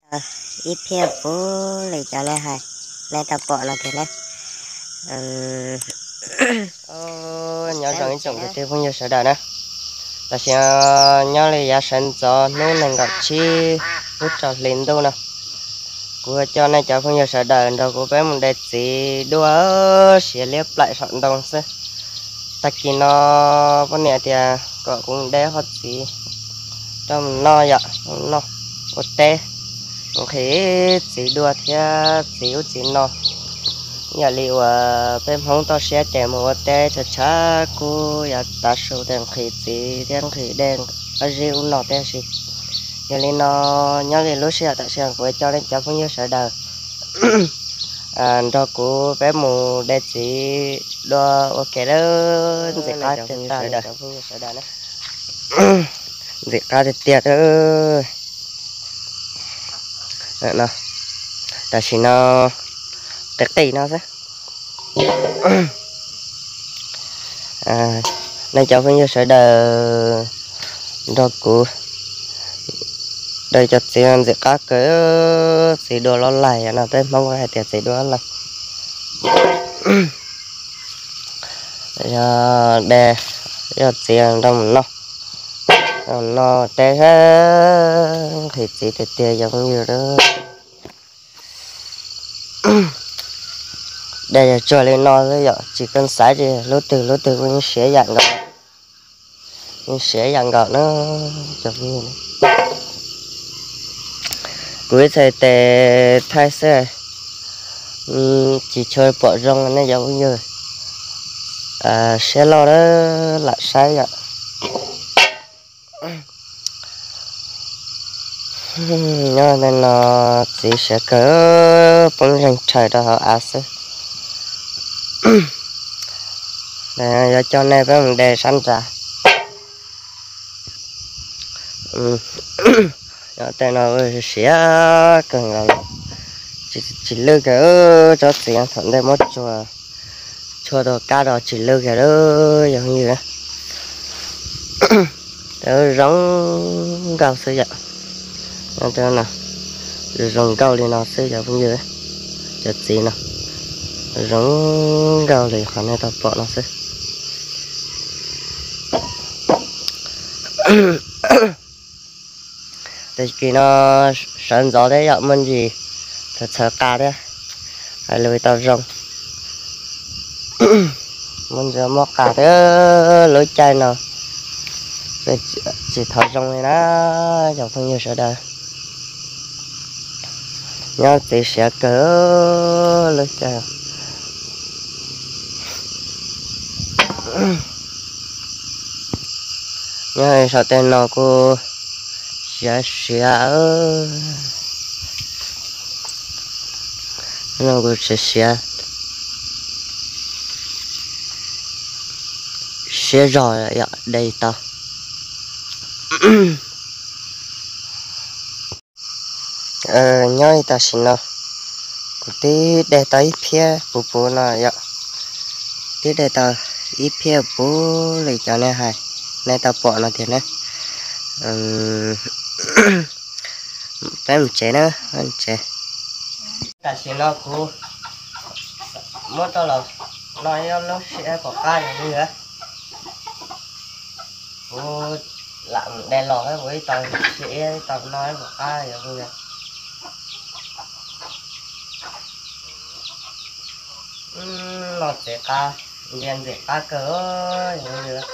Ib phiab puv li cov nej hais, nej tau pom no tiag ne. Nyob zoo ib tsoom kwv tij phooj ywg sawv daws na. Tam sim no nyob li yav sawv ntxov hnub nees nkaum tsib lub rau hli ntuj no, kuv coj nej cov phooj ywg sawv daws nrog kuv peb mus de txiv duaj siav liab plaim saum ntoo xwb. Tag kis no poj niam tias kom kuv mus de qhov txiv rau mus noj yom, noj ua teb, nqhis txiv duaj thiab txiv ub txiv no. Yam li uas peb Hmoob toj siab ces mus ua teb tshav tshav kub yav tav su ces nqhis txiv thiab nqhis dej, qab zib ub no tib si. Yog li no nyob li lub sij hawm tam sim no kuv coj nej cov phooj ywg sawv daws nrog kuv peb mus de txiv dua ua ke lawm. Ntxim qab tiag tiag, ntxim qab tiag tiag. Tam sim no qis qis no xwb. Nej cov phooj ywg sawv daws nrog kuv de cov txiv ntxim qab kawg, txiv dua lob laig no, peb Hmoob hais tias txiv dua lob laig. Yog de, yog txiv nrog mus noj, noj teb, nqhis txiv tiag tiag cov phooj ywg. De yog tsuag li no xwb yom, tsis kheev xaiv li lub twg lub twg kuj yeej siav yam nkaus, yeej siav yam nkaus na cov phooj ywg. Kuv ib txhais tes thaij xwb, tsis tshua pom zoo nej cov phooj ywg. Siab loj lam saib yom. Nyob tej no txiv siav kawg, poob zeeg rhaws rau hauv av xwb. Yuav coj nej peb mus de sab nrad. Nyob tej no siav kawg nkaus, tsis lwj kiag tsob txiv thaum ntej muab tsuag tau kab rau tsis lwj kiag lawm cov phooj ywg. Zoo nkauj xwb yom. Zoo nkauj li no xwb cov phooj ywg, cov txiv no zoo nkauj li qhov nej tau pom no xwb. Tag kis no sawv ntxov thiab yom, muaj ntsis txhawv txhawv qa thiab, hais lus tau zoo. Muaj ntsis mob qa thiab lub caij no, tsis thov zoo li na cov phooj ywg sawv daws. Nyob txiv siav kawg lub caij. Nyob saum tej no kuj siav siav, no kuj siav siav, siab zog yom, de tau. Nyob li tam sim no kuv twb de tau ib phiab puv puv no yom, twb de tau ib phiab puv li cov nej hais, nej tau pom no tiag na. Peb mus tsev na, peb mus tsev. Tam sim no kuv muab rau los no ib lub sij hawm pom qab yog li ntawd. Kuv lam mus de los kuv ib tau sib ib tau no ib pom qab yog li ntawd. No txiv qab, ntsia ntxim qab kawg yog li ntawd.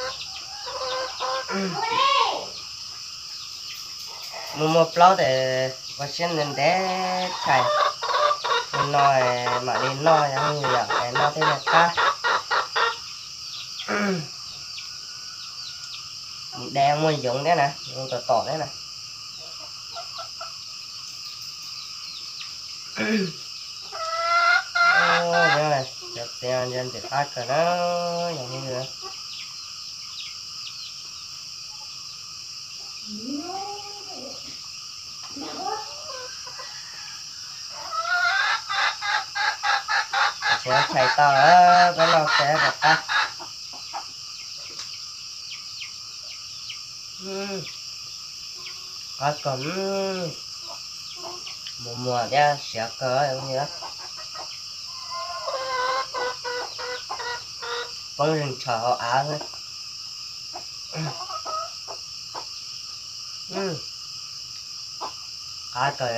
Mus muag plaub tes ua siab ntev ntev tshais, no mam li noj yog li yom, es noj thiaj li qab. Mus de muaj yoov thiab na, yoov tom tom thiab na. Cov txiv ntsia ntxim qab kawg na, yog li ntawd. Tsis tshais tau, peb noj teb pom qab. Qab kawg. Muag muag thiab siav kawg. Poob zeeg tsho hauv av xwb. Qab kawg.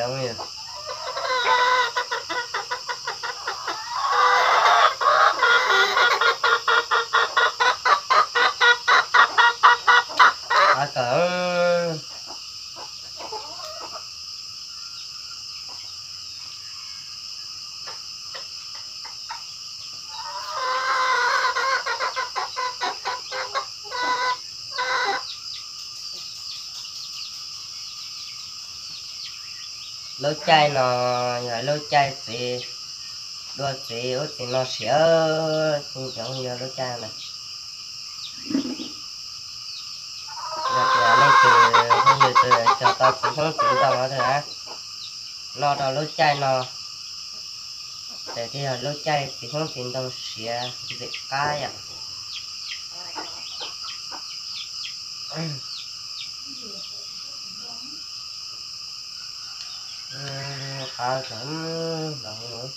Qab kawg. Lub caij no yog lub caij txiv, dua txiv ub txiv no siav, cov phooj ywg, lub caij no. Yog tias leej twg phooj ywg twg cog tau txiv xyoob txiv ntoo no twg na, noj rau lub caij no, ces thiaj yog lub caij txiv xyoob txiv ntoo siav ntxim qab yom. Qab kawg.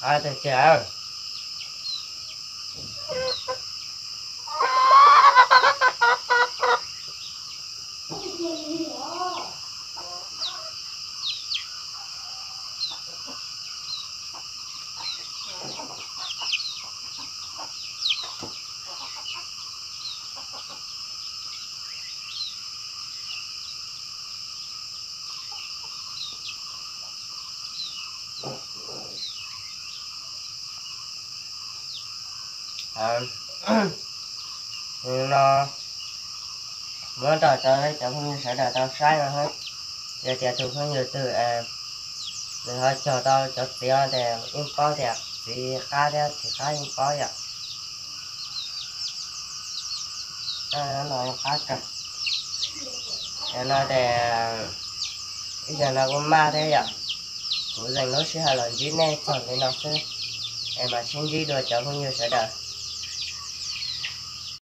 Qab tiag tiag. No muab rau cov, cov phooj ywg sawv daws tau saib no. Yog tias tus phooj ywg twg nws ho cog tau cov txiv no ces yeej paub tias txiv qab thiab txiv qab yeej paub yom. No qab kawg. Yog no ces ib zaug no kuv maj thiab yom, kuv zeem lub sij hawm los ntsib nej txog li no xwb, es mam sib ntsib dua cov phooj ywg sawv daws.